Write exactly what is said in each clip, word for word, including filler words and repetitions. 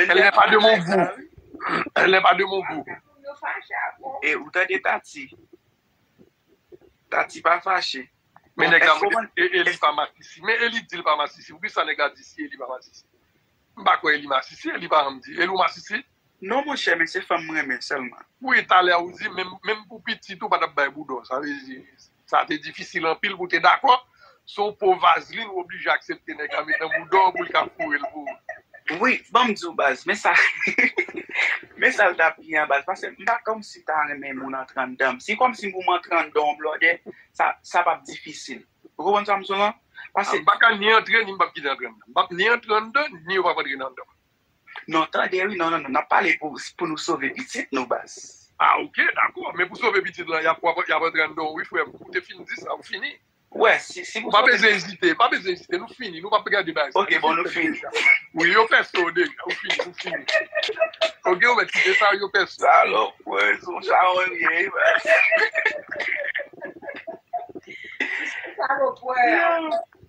Elle n'est pas de mon goût. Elle n'est pas de mon goût. E ou tande Tati? Tati pa fache. Men nèg la, Eli pa masisi. Men Eli di l pa masisi. Poukisa nèg la di si Eli pa masisi? M pa kwè Eli masisi, Eli pa janm di. Eli ou masisi? Non, monchè, men se fanm m renmen sèlman. Wi, talè ou di, menm, menm pou pitit ou pa t ap bay bouda w. Sa vle di, sa te difisil anpil pou w te dakò. Se yon po vazlin ou oblije aksepte nèg la met nan bouda w pou l ka foure l pou ou. Wi, ban m di w baz, men sa, men sa l t ap ye an baz. Paske m pa kòmsi ta renmen moun antre anndan m. Si kòmsi pou m antre anndan w blòdè, sa, sa p ap difisil. Ou konprann sa m sou lan? Paske m pa ka ni antre, ni m p ap kite antre anndan. M p ap ni antre anndan, ni yo p ap antre nan anndan. Non, tande, wi, non, non, non, n ap pale pou, pou nou sove pitit nou, baz. Ah, ok, dakò. Men pou sove pitit lan, y ap, y ap antre anndan w, wi, frè m. Ou te fin di sa, ou fini. Wè, si, si ou pa bezwen ezite, pa bezwen ezite, nou fini, nou p ap gade bagay sa. Ok, bon, nou fini. Wi, yo fè sa w deja, ou fini, ou fini. Ok, ou mèt kite sa, yo fè sa. Salopwè, se yon chawony, wi, baz. Salopwè.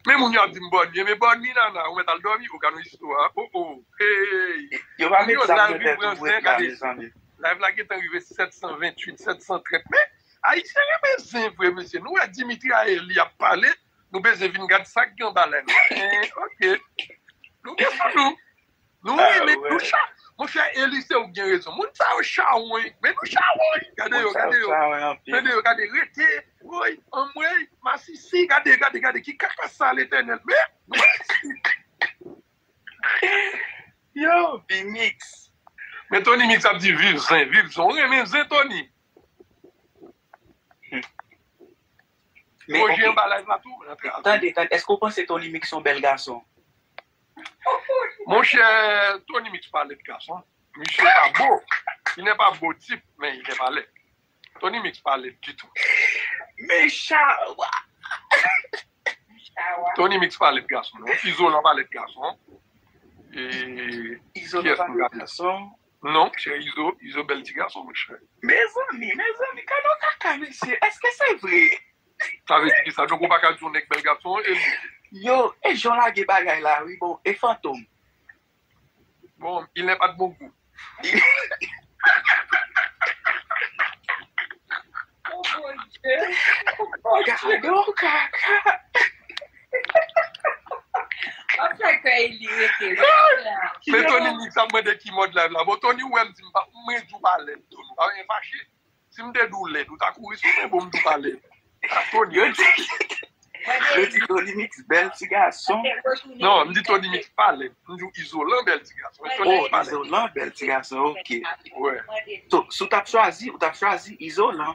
Men moun yo ap di m bòn, men bòn ni nana, ou mèt al dòmi, ou gade yon istwa. Oh, oh. Hey. Yo pa met sa nan tèt ou vre la, mezanmi. Live la gentan rive sèt san venntuit, sèt san trant. Men, Ayisyen renmen zen vre, mesye. Nou wè Dimitri a Eli ap pale, nou bezwen vin gad sa k gen anba live la. Eh, ok. Nou gen sou nou. Nou renmen, nou cha-, monchè Eli, se ou k gen rezon. Moun sa yo chawony. Men nou chawony. Gade yo, gade yo. Gade yo, gade, rete. Woy, anmwey, masisi, gade, gade, gade. Ki kaka sa, Letènèl? Men, nou masisi. Yo, Vimix. Men Tony Mix ap di viv zen, viv zen. Ou renmen zen, Tony? Roger anba live la tou, antre al. Tande, tande, èske w panse Tony Mix se yon bèl gason? Monchè, Tony Mix pa lèd gason. Misye pa bo. Il n'est pas beau type, mais il n'est pas laid. Tony Mix pa lèd ditou. Men Chawa. Tony Mix pa lèd gason, non. Izolan pa lèd gason. E Izolan pa lèd gason. Non, monchè, Izo, Izo bèl ti gason, monchè. Mezanmi, mezanmi, gade yon kaka, mesye. Èske se vre? Sa vle di ki sa? Donk, ou pa ka di yon nèg bèl gason, e li? Yo, e jan w lage bagay la, wi, bon, e Fantom. Bon, il n'est pas de mon goût. Oh, mon Dieu. Oh, mon Dieu. Gade yon kaka. Ap fè kè li rete la. Men Tony Mix ap mande ki mòd live la. Bon, Tony, ou wè m di m pa, mwen di w pa lèd, Tony. Pa gen fache. Si m te di w lèd, ou ta kouri sou mwen, bon, m di w pa lèd. A, Tony. Yo di, yo di Tony Mix bèl ti gason. Non, m di Tony Mix pa lèd. M di w Izolan bèl ti gason. Men Tony Mix pa lèd. Oh, Izolan bèl ti gason, ok. Wè. So, si w t ap chwazi, ou t ap chwazi Izolan.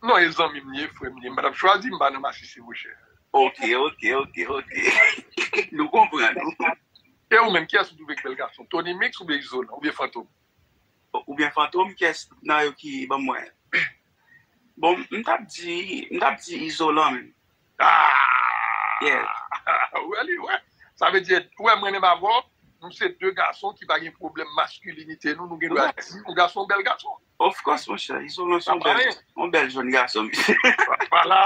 Non, e zanmi m ye, frè m ye. M pa t ap chwazi, m pa nan masisi, monchè. Ok, ok, ok, ok. Nou konprann, nou konprann. E ou menm, kiyès ou twouve ki bèl gason? Tony Mix oubyen Izolan, oubyen Fantom? Oubyen Fantom, kiyès nan yo ki ban m wè? Bon, m t ap di, m t ap di Izolan menm. Ah! Yeah. Ou wè li, wè. Sa vle di, ou wè, mwen menm avè w, nou se de gason ki pa gen pwoblèm maskilinite nou, nou gen dwa di yon gason bèl gason. Of course, monchè, Izolan se yon bèl, yon bèl jèn gason, mesye. Vwala.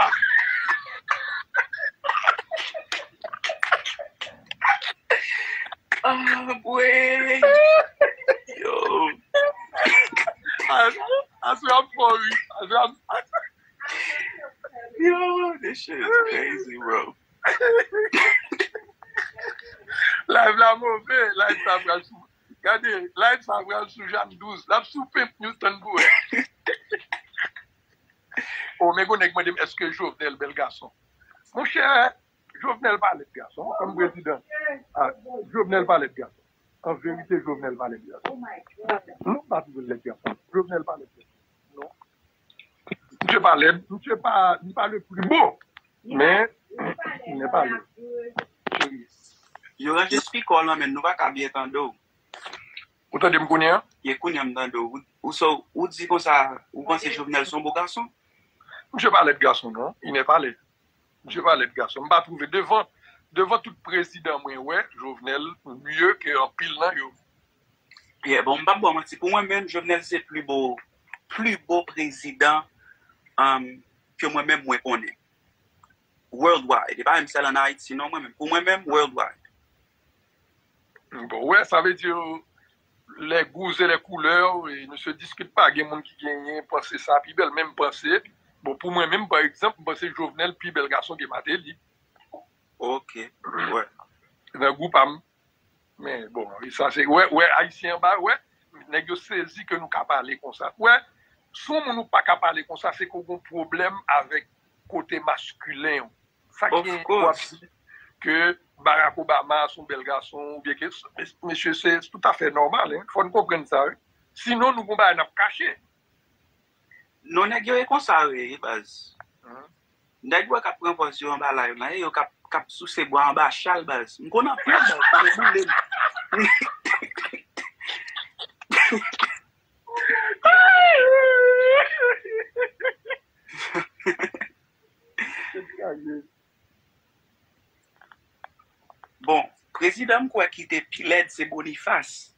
Ah, bwè. Yo. Aswè ap fò, wi. Aswè ap. Yo, this shit is crazy, bro. Live la move, live sa pral sou. Gade, live sa pral sou Jam douz. L ap sou Pimp News, tann pou wè. Oh, men gon nèg mande m, èske Jovenel bèl gason? Monchè, Jovenel pa lèd gason, kòm prezidan. Ah, Jovenel pa lèd gason. An verite, Jovenel pa lèd gason. Non, m pa twouve l lèd gason. Jovenel pa lèd gason. Non. Misye pa lèd, misye pa, li pa le plus beau. Men, li pa lèd. Yo ranje speaker w lan, men nou pa ka byen tande w. Ou tande m kounye a? Ye, kounye a m tande w. Ou, ou, so, ou di konsa, ou panse Jovenel se yon bo gason? Misye pa lèd gason, non. Il n'est pas laid. Misye pa lèd gason. M pa twouve devan, devan tout prezidan mwen wè, Jovenel mieux que anpil nan yo. Yeah, bon, m p ap ba w manti. Pou mwen menm, Jovenel se pli bo, pli bo prezidan, um, ke mwen menm mwen konnen. Worldwide. E pa menm sèl ann Ayiti, non, mwen menm. Pou mwen menm, worldwide. Bon, wè, sa vle di, les goûts et les couleurs, et ne se discute pas. Gen moun ki genyen panse sa pi bèl, men m panse, bon, pou mwen menm, pa egzanp, m panse Jovenel pi bèl gason ke Martelly. Ok, wè. Nan gou pa m. Men bon, e sa se, wè, wè, Ayisyen anba, wè, nèg yo sezi ke nou ka pale konsa. Wè, si yon moun ou pa ka pale konsa, se ke w gen pwoblèm avèk kote maskilen w. Sa ki gen w ap di ke Barack Obama se yon bèl gason, oubyen ke, mesye, se toutafè nòmal, hein. Fò n konprann sa, wi. Sinon, nou gon bagay n ap kache. Non, nèg yo e konsa yo ye, baz. Nèg yo k ap pran pòz yo anba live la, e yo k ap, k ap souse bwa anba chal, baz. M konn anpil, baz, sa yo boule m. Bon, prezidan m kwè ki te pi lèd se Boniface.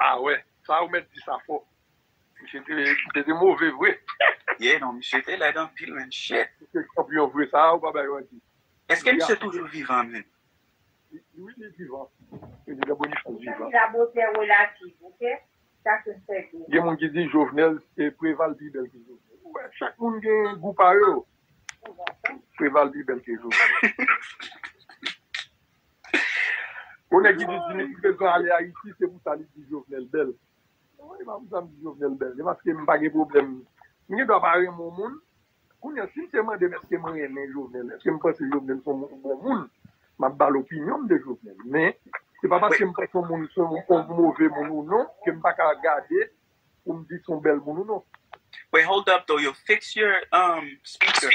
Ah wè, sa ou mèt di sa fò. Misye te, misye te move vre. Yeah, non, misye te lèd anpil, man, shit. Misye chanpyon vre, sa ou pa bay manti. Èske misye toujou vivan, man? Wi, li vivan. Prezidan Boniface vivan. La beauté relative, ok? Chacun ses goûts. Gen moun ki di Jovenel, e Preval pi bèl ke Jovenel. Wè, chak moun gen gou pa yo. Preval pi bèl ke Jovenel. Yon nèg ki di Dimitri bezwen ale Ayiti, se pou sa li di Jovenel bèl. Non, e pa pou sa m di Jovenel bèl. Se paske m pa gen pwoblèm. M gen dwa pa renmen yon moun. Kounye a, si misye mande m èske m renmen Jovenel, èske m panse Jovenel se yon bon moun, m ap ba l opinyon m de Jovenel. Men, se pa paske m panse yon moun se yon move moun ou non, ke m pa ka gade pou m di se yon bèl moun ou non. Wait, hold up though, yo, fix your um speaker.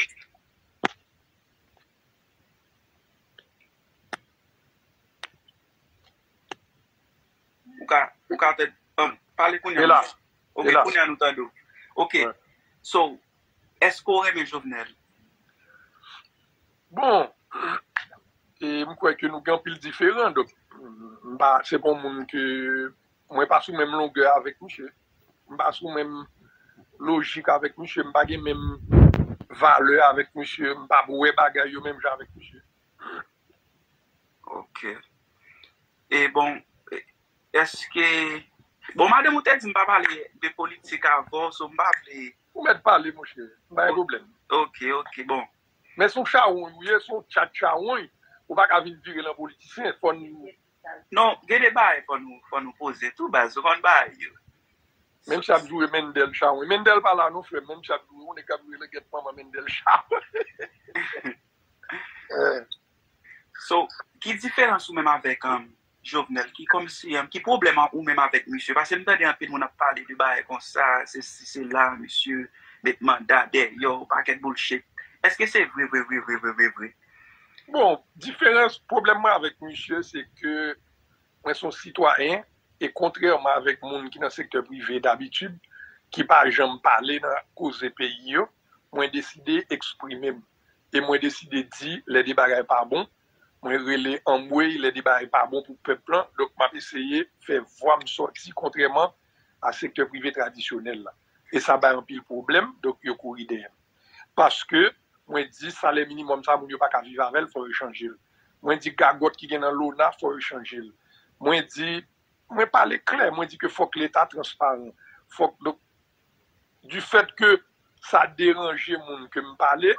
Ou ka, ou ka tèt, um, pale kounye a. Ok, kounye a nou tande w. Ok. So, èske w renmen Jovenel? Bon, e m kwè ke nou gen anpil diferan, donk m pa, se pa yon moun ke mwen pa sou menm longè avèk misye. M pa sou menm lojik avèk misye, m pa gen menm valè avèk misye, m pa wè bagay yo menm jan avèk misye. Ok. E bon, èske, bon, madanm ou te di m pa pale de politik avè w, so m pa vle. Ou mèt pale, monchè, m pa gen pwoblèm. Ok, ok, bon. Men se yon chawony ou ye, se yon tchat chawony, ou pa ka vin vire l an politisyen, fò n. Non, gen de bagay fò nou, fò nou poze tou, baz, ou konn bagay yo. Menm si ap joure Mendel chawony. Mendel pa la non, frè m, menm si ap joure, yon nèg k ap joure langèt manman Mendel chawony. So, ki diferans ou menm avèk um, Jovenel? Ki kòmsi, um, ki pwoblèm an ou menm avèk misye? Paske m tande anpil moun ap pale de bagay konsa, se si, se la, misye met manda dèyè w, pakèt bullshit. Èske se vre, vre, vre, vre, vre, vre, vre? Bon, diferans, pwoblèm mwen avèk misye, se ke mwen se yon sitwayen, e kontrèman avèk moun ki nan sektè prive dabitid, ki pa janm pale nan koze peyi yo, mwen deside eksprime m. E mwen deside di lè de bagay pa bon, mwen rele anmwey lè de bagay pa bon pou pèp lan, donk m ap eseye fè vwa m sòti kontrèman a sektè prive tradisyonèl la. E sa bay anpil pwoblèm, donk yo kouri dèyè m. Paske mwen di salè minimòm sa moun yo pa ka viv avè l, fò yo chanje l. Mwen di gagòt ki gen nan lona, fò yo chanje l. Mwen di, mwen pale klè, mwen di ke fòk leta transparan. Fòk, donk, du fait que sa deranje moun ke m pale,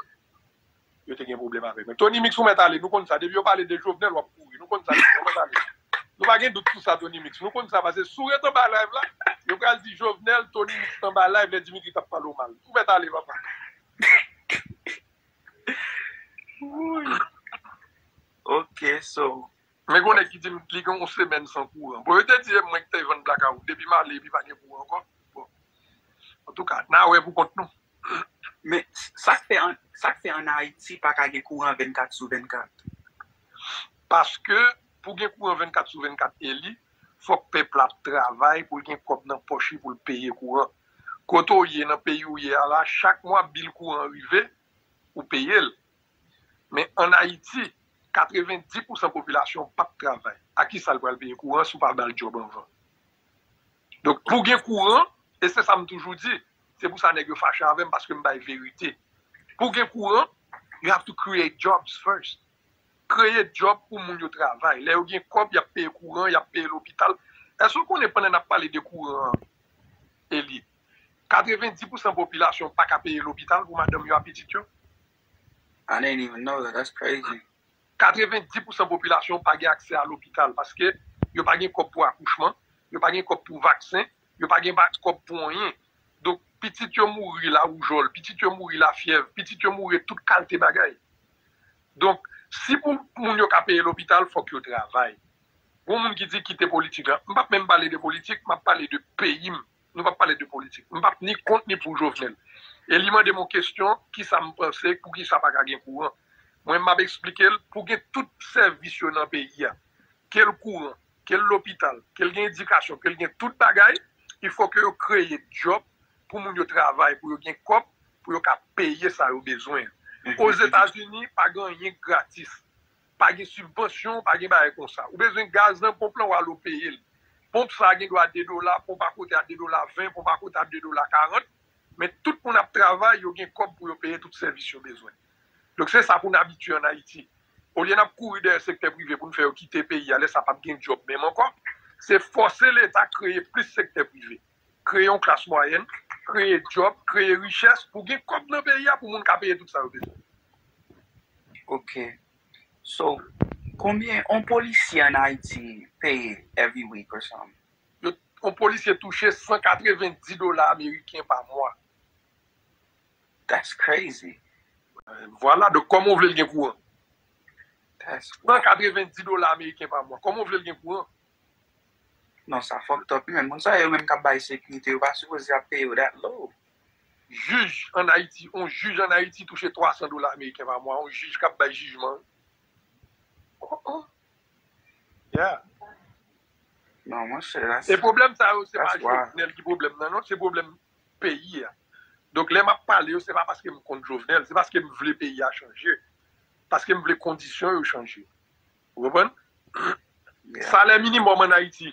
yo te gen pwoblèm avèk mwen. Tony Mix ou mèt ale, nou konn sa. Depi yo pale de Jovenel, w ap kouri. Nou konn sa, nou mèt ale. Nou pa gen dout sou sa, Tony Mix. Nou konn sa, paske si w ret anba live la, yo pral di Jovenel, Tony Mix t anba live lè Dimitri t ap pale w mal. Ou mèt ale, papa. Ok, so. Men gen yon nèg ki di m li gen yon semèn san kouran. Bon, yo te di e mwen ki te vann blakawout. Depi m ale, epi pa gen kouran ankò. Bon. Antouka, n a wè pou kont nou. Men, sa k fè an, sa k fè ann Ayiti pa ka gen kouran vennkat sou vennkat? Paske, pou gen kouran vennkat sou vennkat, Eli, fòk pèp la ap travay pou l gen kòb nan pòch li pou l peye kouran. Kote w ye, nan peyi w ye a la, chak mwa bil kouran an rive, ou peye l. Men ann Ayiti, katrevenndis pousan popilasyon an p ap travay. A kisa l pral peye kouran si w pa ba l djòb anvan? Donk, pou gen kouran, e se sa m toujou di, se pou sa nèg yo fache avè m paske m bay verite. Pou gen kouran, you have to create jobs first. Kreye djòb pou moun yo travay. Lè yo gen kòb, y ap peye kouran, y ap peye lopital. Èske w konnen pandan n ap pale de kouran an, Eli, katrevenndis pousan popilasyon pa ka peye lopital pou madanm yo ak pitit yo? I didn't even know that. That's crazy. Katrevenndis pousan popilasyon pa gen aksè a lopital paske yo pa gen kòb pou akouchman, yo pa gen kòb pou vaksen, yo pa gen kòb pou anyen. Donk, pitit yo mouri lawoujòl, pitit yo mouri lafyèv, pitit yo mouri tout kalte bagay. Donk, si pou moun yo ka peye lopital, fòk yo travay. Gon moun ki di kite politik la. M p ap menm pale de politik, m ap pale de peyi m. Nou p ap pale de politik. M p ap ni kont ni pou Jovenel. E li mande m yon kesyon, kisa m panse, poukisa pa ka gen kouran. Mwen, m ap eksplike l, pou gen tout sèvis yo nan peyi a, ke l kouran, ke l lopital, ke l gen edikasyon, ke l gen tout bagay, il fò ke yo kreye djòb pou moun yo travay, pou yo gen kòb, pou yo ka peye sa yo bezwen. Ozetazini, pa gen anyen gratis. Pa gen sibvansyon, pa gen bagay konsa. Ou bezwen gaz nan ponp lan, w ale w peye l. Ponp sa a gen dwa de dola, ponp akote a de dola ven, ponp akote a de dola karant. Men tout moun ap travay, yo gen kòb pou yo peye tout sèvis yo bezwen. Donk se sa pou n abitye ann Ayiti. Olye n ap kouri dèyè sektè prive pou n fè yo kite peyi a, lè sa p ap gen djòb menm ankò. Se fòse Leta kreye plis sektè prive. Kreye yon klas mwayèn, kreye djòb, kreye richès pou gen kòb nan peyi a pou moun ka peye tout sa yo bezwen. Ok. So, konbyen yon polisye ann Ayiti peye every week or something? Yo, yon polisye touche san katrevenndis dola ameriken pa mwa. That's crazy. Vwala, donk kòman w vle l gen kouran? That's San katrevenndis dola ameriken pa mwa. Kòman w vle l gen kouran? Non, sa fucked up, man. Moun sa yo menm k ap bay sekirite, yo pa sipoze ap peye yo that low. Jij ann Ayiti, yon jij ann Ayiti touche twa san dola ameriken pa mwa. Yon jij k ap bay jijman. Oh, oh. Yeah. Non, monchè, that's, E pwoblèm sa yo, se pa that's wild. Jovenel ki pwoblèm nan, non, se pwoblèm peyi a. Donk, lè m ap pale yo, se pa paske m kont Jovenel, se paske m vle peyi a chanje. Paske m vle kondisyon yo chanje. Ou konprann? Yeah. Salè minimòm ann Ayiti,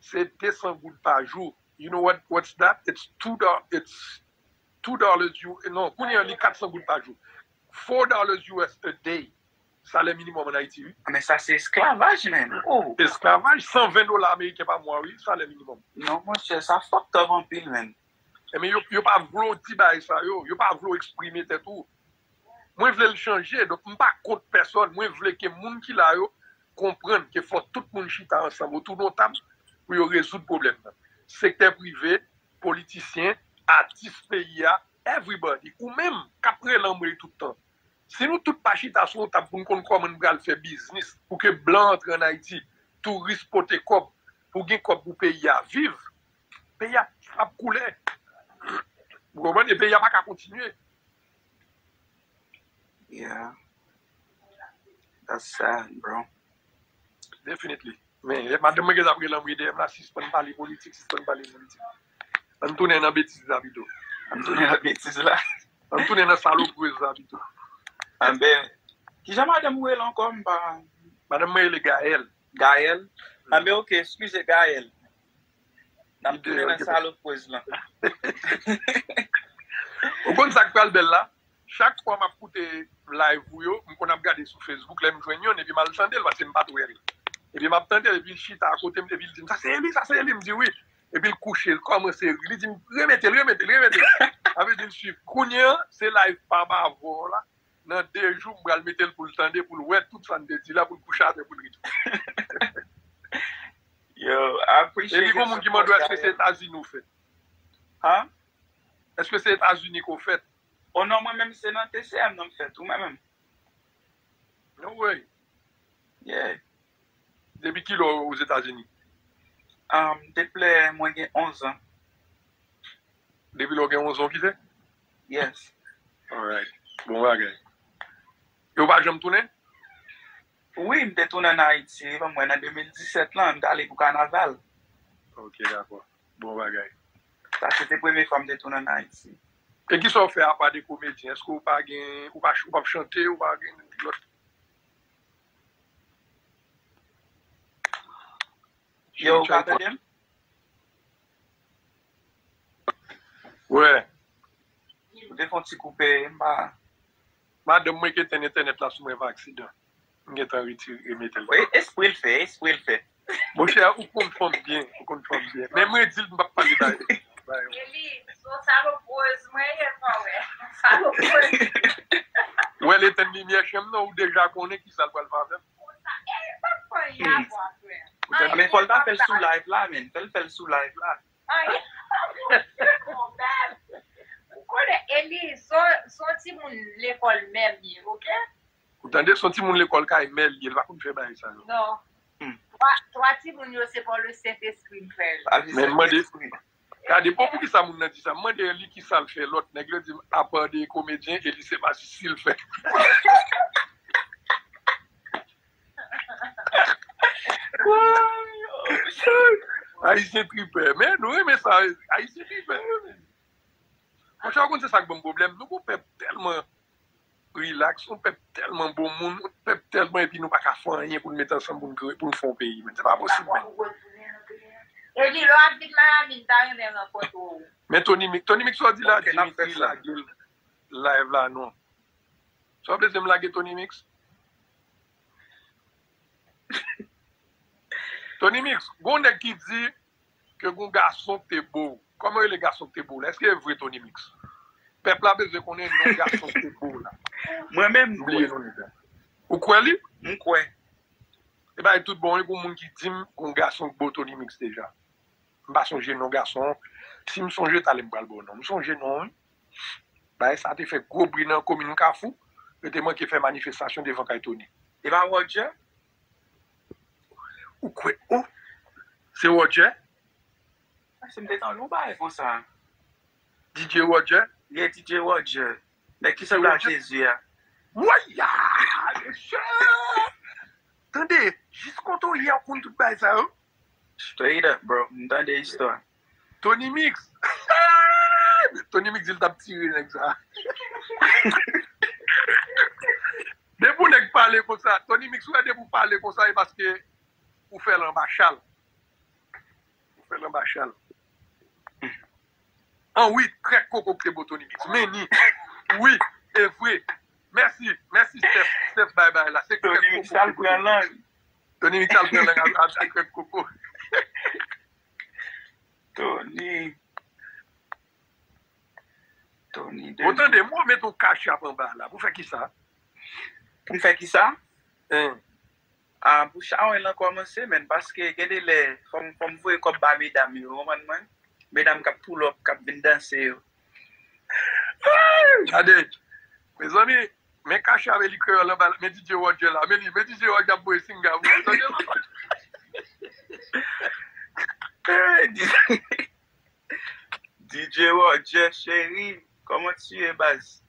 se de san goud pa jou. You know what, what's that? It's two dollars, it's two dollars, you, non, kounye a li kat san goud pa jou. Four dollars U S a day. Salè minimòm ann Ayiti, wi. Men sa se esklavaj, man. Oh. Esklavaj, san ven dola ameriken pa mwa, wi, salè minimòm. Non, monchè, sa fucked up anpil, man. Ebyen, yo, yo pa vle w di bagay sa yo, yo pa vle w eksprime tèt ou. Mwen vle l chanje, donk m pa kont pèsòn, mwen vle ke moun ki la yo konprann ke fò tout moun chita ansanm otou yon tab pou yo rezoud pwoblèm nan. Sektè prive, politisyen, atis peyi a, everybody, ou menm k ap rele anmwey tout tan. Si nou tout pa chita sou yon tab pou n konn kòman n pral fè biznis, pou ke blan antre ann Ayiti, touris pote kòb, pou gen kòb pou peyi a viv, peyi a ap koule. Ou konprann? E peyi a pa ka kontinye. Yeah. That's sad, bro. Definitely. Men, madanm mwen gen ap rele anmwey dèyè m la, sispann pale politik, sispann pale politik. Ann tounen nan betiz la pito. Ann tounen nan betiz la. Ann tounen nan saloprez la pito. Anben, kijan madanm ou rele ankò, m pa... Madanm mwen rele Gaëlle. Gaëlle? Anben, ok, eskize, Gaëlle. N ap tounen nan saloprez lan. Ou konn sa k pral bèl la? Chak fwa m ap koute live ou yo, m konn ap gade sou Facebook, lè m jwenn youn, epi m al tande l, paske m pa t wè l. Epi m ap tande l, epi l chita akote m, epi l di m, "Sa se Eli, sa se Eli," m di, "Wi." Epi l kouche, l kòmanse ri, li di m, "Remete l, remete l, remete l." Sa vle di l swiv. Kounye a, se live pa m avè w la. Nan de jou, m pral mete l pou l tande, pou l wè tout sa n te di la, pou l kouche atè, pou l ri tou. Yo, I appreciate. Epi gon moun ki mande w, èske se Etazini ou fèt? Huh? Èske se Etazini ke w fèt? Oh non, mwen menm se nan T C M nan m fèt, ou menm menm? No way. Yeah. Depi kilè w Ozetazini? Um, depi lè mwen gen onz an. Depi lè w gen onz an w kite? Yes. Alright. Bon bagay. E w pa janm tounen? Wi, m te tounen ann Ayiti, ban m wè, nan de mil disèt lan, m t ale pou kanaval. Ok, dakò. Bon bagay. Sa se te premye fwa m te tounen ann Ayiti. E kisa w fè apa de komedyen? Èske w pa gen, ou pa, ou p ap chante, ou pa gen lòt? Yo, ou ka tande m? Wè. Ou te fè yon ti koupe, m pa... Madanm mwen ki etenn entènèt la sou mwen pa aksidan. M gentan retire, remete l. Wi, espre l fè, espre l fè. Monchè, ou konn fanm byen, ou konn fanm byen. Men mwen di l m p ap pale ba yo. Ba yo. Eli, se yon salopwèz mwen ye, frè. Salopwèz. Ou wè l etenn limyè chanm nan, ou deja konnen ki sa l pral fè avè m. Konsa, e, pa fè anyen avè frè. Ou tande? Men fò l ta fè l sou live la, men. Fè l fè l sou live la. Ay, ou konnen Eli, se yon, se yon timoun lekòl menm ye, oke? Ou tande, se yon timoun lekòl kay mè l ye, l pa konn fè bagay sa yo. Non. Hmm. Twa, twa timoun yo, se pa le Sentespri k fè l. Men m mande, gade, bon, poukisa moun nan di sa? M mande Eli kisa l fè, lòt nèg yo di m, apa de komedyen, Eli se masisi l fè. Ayisyen tripè. Men nou renmen sa. Ayisyen tripè, wi, men. Monchè, ou konn se sa k ban m pwoblèm. Nou gon pèp tèlman rilaks, yon pèp tèlman bon moun, yon pèp tèlman, epi nou pa ka fè anyen pou n met ansanm pou n kreye, pou n fè yon peyi, men. Se pa posib, men. Eli, lè w ap vin Miami, m ta renmen rankontre w. Men Tony Mix, Tony Mix, sa w di la, Dimitri lage l live la, non. Sa w vle di m lage Tony Mix? Tony Mix, gon nèg ki di ke gon gason k te bo w. Kòman rele gason k te bo w la? Èske e vre, Tony Mix? Pèp la bezwen konnen non gason k te bo w la. Mwen menm, m bliye non nèg la. Ou kwè li? M kwè. E bay tout bon, wi, pou moun ki di m gon gason k bo Tony Mix deja. M pa sonje non gason an. Si m sonje, talè m pral ba w non. M sonje non, wi. Bagay sa te fè gwo bri nan komin Kafou. Yo te manke fè manifestasyon devan kay Tony. E pa Roger? Ou kwè? Oh, se Roger? Paske m te tande yon bagay konsa. D J Roger? Yeah, D J Roger. Nèg ki sanble a Jezi a. Waya! Mesye! Tande, jis kote w ye, ou konn tout bagay sa yo. Straight up, bro. M tande istwa. Tony Mix. Tony Mix di l t ap tire nèg sa. Depi yon nèg pale konsa, Tony Mix, ou wè depi w pale konsa, e paske ou fè l anba chal. Ou fè l anba chal. An wi, krèk koko k te bo Tony Mix. Men ni. Wi, e vre. Mèsi, mèsi Steph. Steph bay bay la. Se krèk koko k te bo Tony Mix. Tony Mix al pran lang ak, ak, ak krèk koko. Tony. Tony de. Bon, tande, mwen met yon kachap anba la. Pou fè kisa? Pou m fè kisa? Hein. Ah, pou chawony lan kòmanse, men, paske gen de lè, fò m, fò m voye kòb ba medam yo, ou konprann mwen? Medam k ap pull up, k ap vin danse yo. Gade, mezanmi, men kachap Eli Kreyòl anba la, men D J Roger la, men li, men D J Roger ap voye singa pou mwen, tande. Hey, D J Roger, chéri, comment tu es, baz?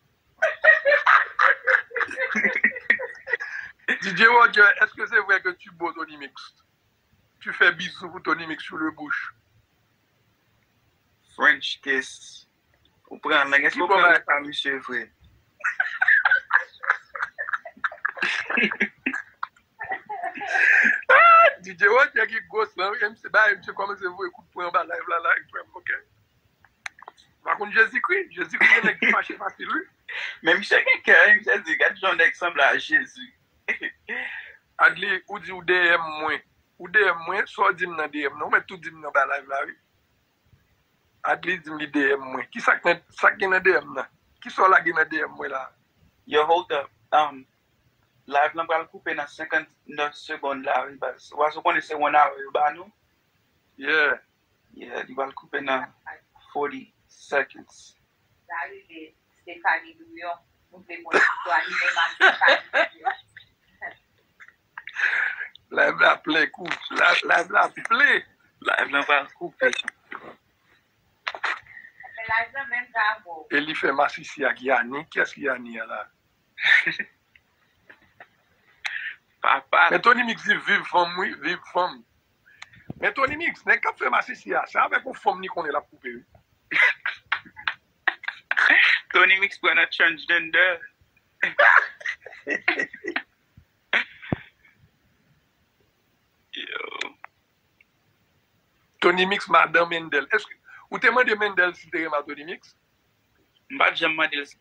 D J Roger, est-ce que c'est vrai que tu beau Tony Mix? Tu fais bisous pour Tony Mix sur le bouche. French kiss. Ou pran lang, èske ou pran lang pa misye vre? Ah, D J Roger ki gwo san, wi, M C, ba M C kòmanse voye kout pwen anba live la, la, frè m, ok. Pa konn Jezikri, Jezikri gen nèg ki fache fasil, wi. Men misye gen kè, wi, misye di, gad jan nèg sanble a Jezi. Adli, ou di ou D M mwen. Ou D M mwen, sa w di m nan D M nan, ou mèt tou di m nan ba live la, wi. Adli di m li D M mwen. Kisa k nan, sa k gen nan D M nan? Kisa w lage nan D M mwen la? Yo, hold up. Um, live lan pral koupe nan senkannèf segonn la, wi, baz. Ou pa sou konnen se one hour yo ba nou? Yeah. Yeah, li pral koupe nan forty seconds. Sa rive Stephanie Douyon. Nou vle konn istwa li menm ak Stephanie Douyon. Live la plen kou. Live, live la plen. Live lan pral koupe. Men live lan menm jan avè w. E li fè masisi ak Yani. Kiyès ki Yani a la? Papa. Men Tony Mix di viv fanm, wi, viv fanm. Men Tony Mix, nèg k ap fè masisi a, se avèk yon fanm li konnen l ap koupe, wi. Tony Mix pran nan transgender. Yo. Tony Mix, madan Mendel. Èske ou te mande Mendel si l te renmen a Tony Mix? M pa t janm mande l si